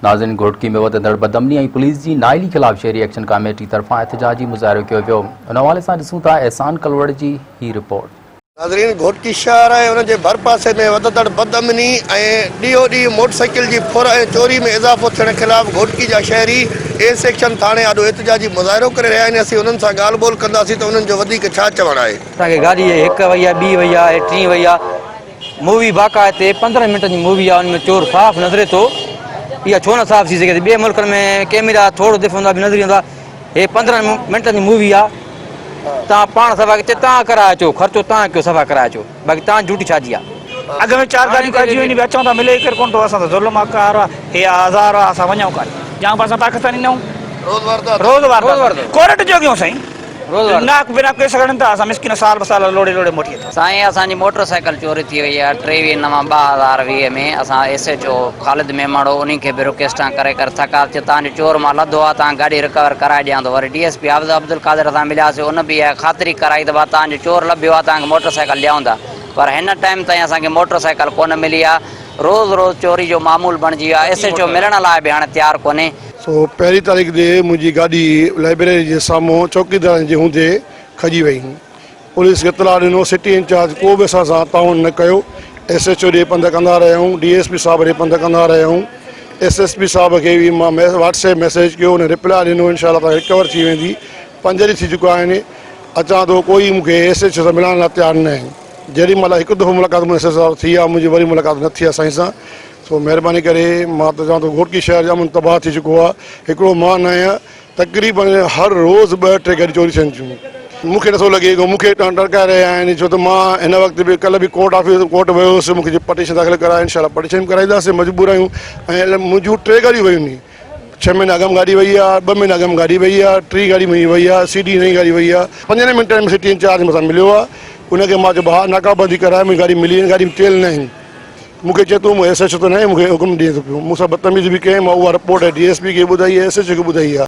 ناظرين گهوٽڪي ۾ وڌندڙ بدامني ۽ پوليس جي نااهلي خلاف شهري ايڪشن ڪاميٽي طرفان احتجاجي مظاهرو ڪيو ويو ان حوالي سان ڏسون ٿا احسان ڪلوڙ جي هي رپورٽ. ناظرين گهوٽڪي شهر ۽ ان جي ڀرپاسي ۾ وڌندڙ بدامني ۽ ڏينهون ڏينهن موٽر سائيڪل جي ڦر ۽ چوري ۾ اضافو ٿيڻ خلاف گهوٽڪي جا شهري اي سيڪشن ٿاڻي آڏو احتجاجي مظاهرو ڪري رهيا آهن اسين انهن سان ڳالهه ٻولهه ڪنداسين ته انهن جو وڌيڪ ڇا چوڻ آهي. اسان کي گاڏي هڪ وئي آ ٻي وئي آ ٽين وئي آ مووي باقاعدي 15 منٽن جي مووي آ ان ۾ چور صاف نظري ٿو اها ڇو نه صاف ٿي سگهي ٿي ٻئي ملڪن ۾ ڪيميرا ٿورو دفعو هوندا به نظري ايندا هي 15 منٽن جي مووي آ تان پاڻ صفا ڪچي تان ڪرائي اچو خرچو تان ڪيو صفا ڪرائي اچو باقي تان ڊيوٽي ڇا جي آ. اڳ ۾ چار گاڏيون ڪاڍيون وينديون به اچون ٿا ملي ئي ڪير ڪونه ٿو اسان سان ظلم آ قهر آ هي آزار آ اسان وڃون ڪاڏي جان پر اسان پاڪستاني نه آهيون روز واردات روز واردات ڪورٽ جو ڪيون سائين ناڪ بنا ڪيس کڻن ٿا اسان مسڪين سال به سال لوڙي لوڙي موٽي اچون. سائين اسان جي موٽر سائيڪل چوري ٿي وئي آهي 23 نو 2020 ۾ اسان S H O Khalid Memon هو انهي کي به رڪيسٽان ڪري ڪري ٿڪا ٿيو تان جو چور مان لڌو آهي تان گاڏي رڪور ڪرائي ڏيان ٿو وري ڊي ايس پي حافظ عبدالقادر سان ملياسي ان به اها خاطري ڪرائي ته ڀا تان جو چور لڀيو آهي تان کي موٽر سائيڪل ڏيون ٿا پر هن ٽائيم تائين اسان کي موٽر سائيڪل ڪونه ملي آهي روز روز چوري جو معمول بڻجي ويو آهي ايس ايڇ او ملڻ لاء به هاڻي تيار ڪونهي. سو پهرين تاريخ تي منهنجي گاڏي لائبريري جي سامهون چوڪيدارن جي هوندي کڄي وئي. پوليس کي اطلاع ڏنو، سٽي انچارج ڪو به اسان سان تعاون نه ڪيو، ايس ايڇ او ڏي پنڌ ڪندا رهيا آهيون، ڊي ايس پي صاحب ڏي پنڌ ڪندا رهيا آهيون، ايس ايس پي صاحب کي به مان واٽس ايپ ميسيج ڪيو ان رپلاء ڏنو انشاء الله تعالي رڪور ٿي ويندي، پنج ڏينهن ٿي چڪا آهن اچان ٿو ڪوئي مون کي ايس ايڇ او سان ملائڻ لاء تيار نه آهي. جيڏي مهل هڪ دفعو ملاقات منهنجي ايس ايس او ٿي آهي منهنجي وري ملاقات نه ٿي آهي سائين سان سو مهرباني ڪري مان ته چوان ٿو گهوٽڪي شهر جو امن تباهه ٿي چڪو آهي هڪڙو مان نه آهيان تقريبن هر روز ٻه ٽي گاڏيون چوري ٿين ٿيون مون کي نٿو لڳي مون کي ٽڙڪائي رهيا آهن ڇو ته مان هن وقت به ڪلهه به ڪورٽ آفيس ڪورٽ ويو هوس مون کي پٽيشن داخل ڪرائي انشاء الله پٽيشن به ڪرائينداسين مجبور آهيون ۽ منهنجون ٽي گاڏيون ويون ني ڇهه مهينا اڳم گاڏي وئي آهي ٻه مهينا اڳم گاڏي وئي آهي ٽي گاڏي منهنجي وئي آهي سي ڊي نئين گاڏي وئي آهي پنجن منٽن ۾ سٽي انچارج مون سان مليو آهي ان کي مان چيو ڀاء ناڪابندي ڪرائي منهنجي گاڏي ملي وڃي گاڏي ۾ تيل نه آهن مون کي چئي تون ايس ايڇ او ته ناهين مون کي حڪم ڏئين ٿو پيو مون سان بدتميزي به ڪيائين مان اها رپورٽ ڊي ايس پي کي ٻڌائي ايس ايڇ او کي ٻڌائي آهي.